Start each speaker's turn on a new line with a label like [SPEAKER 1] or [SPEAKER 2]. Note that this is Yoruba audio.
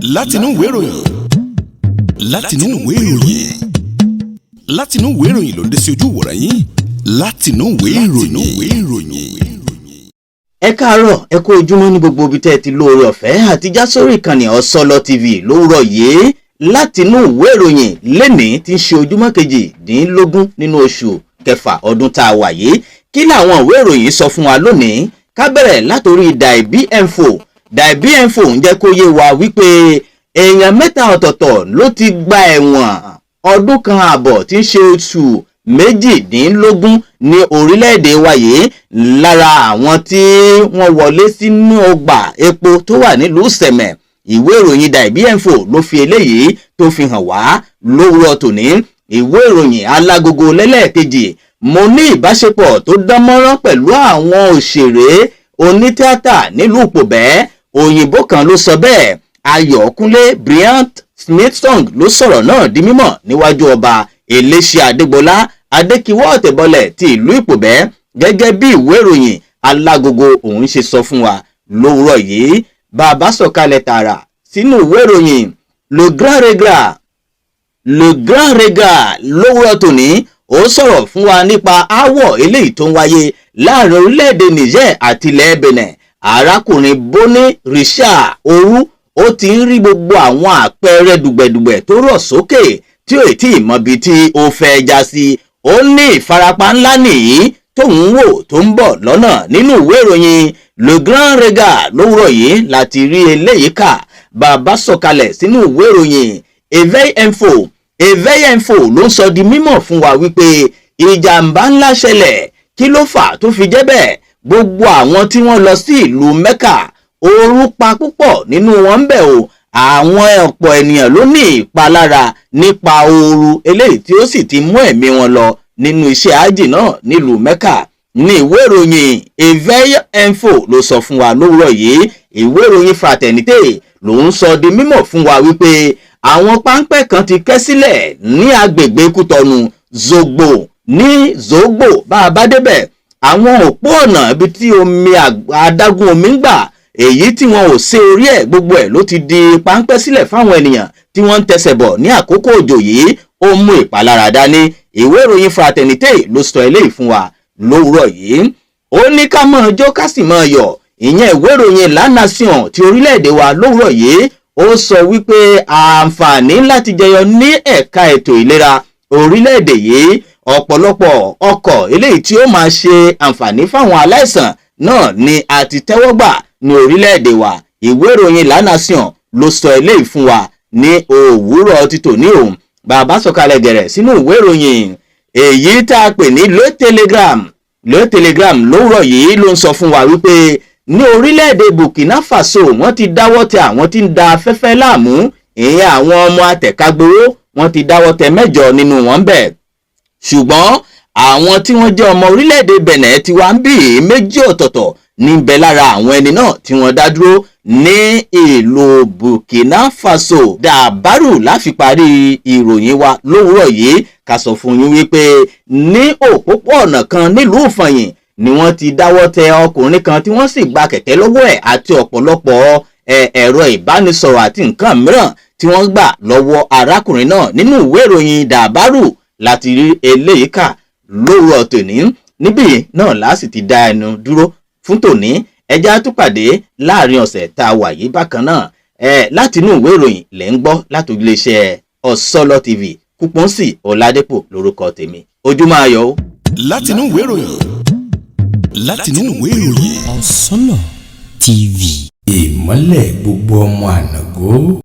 [SPEAKER 1] Látinú ìwé ìròyìn, látinú ìwé ìròyìn, látinú ìwé ìròyìn ló ń dé sí ojú ìwòran yín látinú ìwé ìròyìn.
[SPEAKER 2] Ẹ káàárọ̀, ẹ kú ojúmọ́ ní gbogbo ibi tẹ́ ẹ ti lóore ọ̀fẹ́ àti já sórí ìkànnì Ọ̀sọ́lọ́ TV lówùrọ̀ yìí. Látinú ìwé ìròyìn lẹ́nìí tí ń ṣe ojúmọ́ 18 nínú oṣù kẹfà ọdún tá a wà yìí, kí làwọn ìwé ìròyìn sọ fún wa lónìí? Ká bẹ̀rẹ̀ látòrí Dàìbí Info. Dàìbí Info ń jẹ́ kó yé wa wípé èèyàn mẹ́ta ọ̀tọ̀ọ̀tọ̀ ló ti gba ẹ̀wọ̀n ọdún kan ààbọ̀, tí ń ṣe oṣù 18 ní orílẹ̀-èdè wa yìí, lára àwọn tí wọ́n wọlé sínú ọgbà epo tó wà nílùú Sẹ̀mẹ̀. Ìwé ìròyìn Dàìbí Info ló fi eléyìí tó fi hàn wá lówùrọ̀ tòní. Ìwé ìròyìn Alágogo lẹ́lẹ́ẹ̀kejì: mo ní ìbáṣepọ̀ tó dán mọ́rán pẹ̀lú àwọn òṣèré onítíátà nílùú Pòbẹ́, òyìnbó kan ló sọ bẹ́ẹ̀. Ayọ̀kúnlé Bryant Smithsong ló sọ̀rọ̀ náà di mímọ̀ níwájú Ọba Eléṣẹ́ Adégbọlá Adékiwọ́ Ọ̀tẹ̀bọlẹ̀ ti ìlú Ìpòbẹ́, gẹ́gẹ́ bí ìwé ìròyìn Alágogo òun ṣe sọ fún wa lówùrọ̀ yìí. Bàbá sọ̀kalẹ̀ tààrà sínú ìwé ìròyìn Le Grand Regard. Le Grand Regard lówùrọ̀ tòní, ó sọ̀rọ̀ fún wa nípa aáwọ̀ eléyìí tó ń wáyé láàrin orílẹ̀-èdè Niger àti ilẹ̀ Benin. Arákùnrin Boni Richard Oru, ó ti ń rí gbogbo àwọn àpẹẹrẹ dùgbẹ̀dùgbẹ̀ tó rọ̀ sókè tí ò tí ì mọbi tí ó fẹ́ já sí. Ó ní ìfarapa ńlá nìyí tóun wò tó ń bọ̀ lọ́nà. Nínú ìwé ìròyìn Le Grand Regard lówùrọ̀ yìí láti rí eléyìí kà. Bàbá sọ̀kalẹ̀ sínú ìwé ìròyìn Eveil Info. Eveil Info ló ń sọ di mímọ̀ fún wa wípé ìjàmbá ńlá ṣẹlẹ̀. Kí ló fà tó fi jẹ́ bẹ́ẹ̀? Gbogbo àwọn tí wọ́n lọ sí ìlú Mecca, ooru pa púpọ̀ nínú wọn ń bẹ̀ o. Àwọn ọ̀pọ̀ ènìyàn ló ní ìpalára nípa ooru eléyìí tí ó sì ti mú ẹ̀mí wọn lọ nínú iṣẹ́ ájì náà nílùú Mecca ní. Ìwé ìròyìn Eveil Info ló sọ fún wa lówùrọ̀ yìí. Ìwé ìròyìn Fraternité ló ń sọ di mímọ̀ fún wa wípé àwọn páńpẹ́ kan ti kẹ́ sílẹ̀ ní agbègbè Kútọ̀nù Zogbo. Ní Zogbo, bá a bá débẹ̀, àwọn òpó ọ̀nà ibi tí omi adágún omi ń gbà, èyí tí wọn ò sé orí ẹ̀, gbogbo ẹ̀ ló ti di páńpẹ́ sílẹ̀ fáwọn ènìyàn tí wọ́n ń tẹsẹ̀ bọ̀ ní àkókò òjò yìí. Ó mú ìpalára dání. Ìwé ìròyìn Fraternité ló sọ eléyìí fún wa lówùrọ̀ yìí. Ó ní ká máa jó, ká sì máa yọ̀. Ìyẹn ìwé ìròyìn La Nation ti orílẹ̀-èdè wa lówùrọ̀ yìí. Ó sọ wípé àǹfààní láti jẹyọ ní ẹ̀ka ètò ìlera orílẹ̀-èdè yìí, ọ̀pọ̀lọpọ̀ ọkọ̀ eléyìí tí ó máa ṣe àǹfààní fáwọn aláìsàn náà ni a ti tẹ́wọ́ gbà ní orílẹ̀-èdè wa. Ìwé ìròyìn La Nation ló sọ eléyìí fún wa ní òwúrọ̀ ti tòní òun. Bàbá sọ̀kalẹ̀ gẹ̀rẹ̀ sínú ìwé ìròyìn èyí tá a pè ní Le Telegram. Le Telegram lówùrọ̀ yìí ló ń sọ fún wa wípé ní orílẹ̀-èdè Burkina Faso, wọ́n ti dáwọ́ tẹ àwọn tí ń da afẹ́fẹ́ láàmú, ìyẹn àwọn ọmọ atẹ̀kágbowó. Wọ́n ti dáwọ́ tẹ 8 nínú wọn bẹ̀, ṣùgbọ́n àwọn tí wọ́n jẹ́ ọmọ orílẹ̀-èdè Benin ti wá ń bì í, 2 ọ̀tọ̀ọ̀tọ̀ níbẹ̀ lára àwọn ẹni náà tí wọ́n dá dúró ní ìlú Burkina Faso. Dàbárù láfi parí ìròyìn wa lówùúrọ̀ yìí. Ká sọ fún yín wípé ní òpópó-ọ̀nà kan nílùú Ìfọ̀yín ni wọ́n ti dáwọ́ tẹ ọkùnrin kan, tí wọ́n sì gba kẹ̀kẹ́ lọ́wọ́ ẹ̀ àti ọ̀pọ̀lọpọ̀ ẹ̀rọ ìbánisọ̀rọ̀ àti nǹkan mìíràn tí wọ́n gbà lọ́wọ́ arákùnrin náà. Nínú ìwé ìròyìn Dàbárù láti rí eléyìí kà lówùrọ̀ tòní. Níbí náà láti ti dá ẹnu dúró fún tòní. Ẹjá tún pàdé láàrin ọ̀sẹ̀ tá a wà yìí bákan náà. Ẹ láti inú ìwé ìròyìn lẹ́ ń gbọ́ láti iléeṣẹ́ Ọ̀sọ́lọ́ TV. Kúpọ́nsì Ọ̀làdẹ́pọ̀ lórúkọ tèmi. Ojúmọ́ ayọ̀ o.
[SPEAKER 1] Látinú ìwé ìròyìn, látinú ìwé ìròyìn.
[SPEAKER 3] Ọ̀sọ́lọ̀ TV.
[SPEAKER 4] Ìmọ́lẹ̀ gbogbo ọmọ ànàgó.